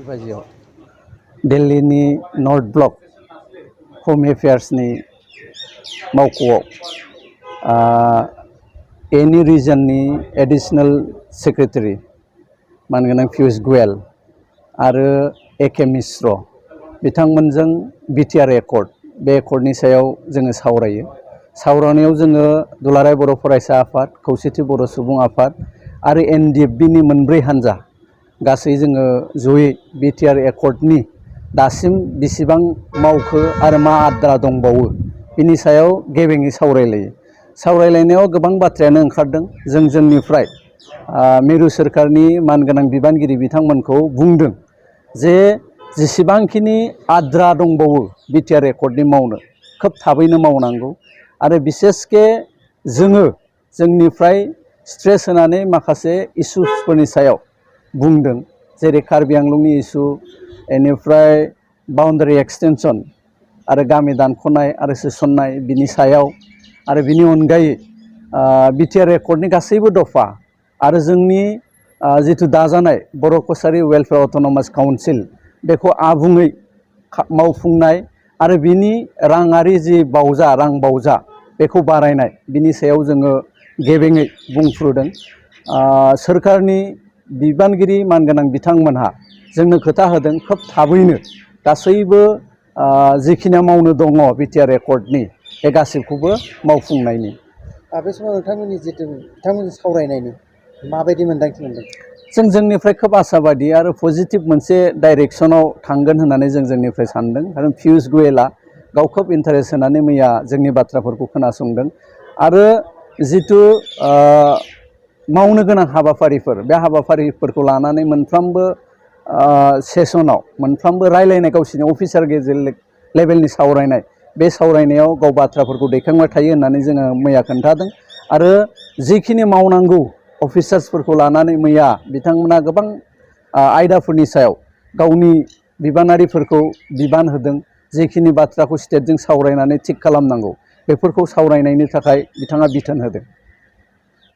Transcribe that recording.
बाजियाव दिल्लीनि north block हम एफेयार्सनि मावख'आव एनि रिजननि एडिशनेल सेक्रेटारि मानगोनां पियुष गोयल आरो एके मिश्र बिथांमोनजों बिटिआर एकर्ड बे एकर्डनि सायाव जोङो सावरायनायाव जोङो दुलाराय बर' फरायसा आफाद खौसेथि बर' सुबुं आफाद आरो एनडिएफबिनि मोनब्रै हानजा गासै जोङो जयै बिटिआर एकर्डनि दासिम बेसेबां मावखो आरो मा आद्रा दंबावो बिनि सायाव गेबेङै सावरायलायनायाव गोबां बाथ्रायानो ओंखारदों। जोंनिफ्राय मिरु सोरखारनि मानगोनां बिबानगिरि बिथांमोनखौ बुंदों जे जेसेबांखिनि आद्रा दंबावो बिटिआर एकर्डनि मावनो खोब थाबैनो मावनांगौ आरो बिसेसके जोंनिफ्राय स्ट्रेस होनानै माखासे इस्युसफोरनि सायाव बुंदों, जेरै कार्बि आंलंनि इस्यु, बेनिफ्राय बाउन्डारि एक्सटेनसन आरो गामि दानख'नाय आरो सोसननाय बिनि सायाव आरो बिनि अनगायै बिटिआर एकर्डनि गासैबो दफा आरो जोंनि जिथु दाजानाय बर' कसारि वेलफेयार अट'नमास काउन्सिल बेखौ आबुङै मावफुंनाय आरो बिनि राङारि जि रां बावजा बेखौ बारायनाय बिनि सायाव जोङो गेबेङै बुंफ्रुदों। सोरखारनि बिबानगिरि मानगोनां बिथांमोनहा जोंनो खोथा होदों खोब थाबैनो गासैबो जिखिनि मावनो दङ बिटिआर एकर्डनि बे गासैखौबो मावफुंनायनि। बे समाव बिथांमोननि सावरायनायनि माबायदि मोन्दांथि मोनदों? जोंनिफ्राय खोब आसाबादि आरो पजिटिभ मोनसे डाइरेक्सनाव थांगोन होननानै जोंनिफ्राय सानदों। खारन पियुष गोयलआ गाव खोब इन्टारेस्ट होनानै मैया जोंनि बाथ्राफोरखौ खोनासंदों आरो जिथु मावनो गोनां हाबाफारिफोर बे हाबाफारिफोरखौ लानानै मोनफ्रोमबो सेसनाव मोनफ्रोमबो रायलायनाय गावसिनि अफिसार लेभेलनि सावरायनाय बे सावरायनायाव गाव बाथ्राफोरखौ दैखांबाय थायो होननानै जोङो मैया खोन्थादों आरो जिखिनि मावनांगौ अफिसार्सफोरखौ लानानै मैया बिथांमोना गोबां आयदाफोरनि सायाव गावनि बिबानारिफोरखौ बिबान होदों। जिखिनि बाथ्राखौ स्टेटजों सावरायनानै थिग खालामनांगौ बेफोरखौ सावरायनायनि थाखाय बिथाङा बिथोन होदों।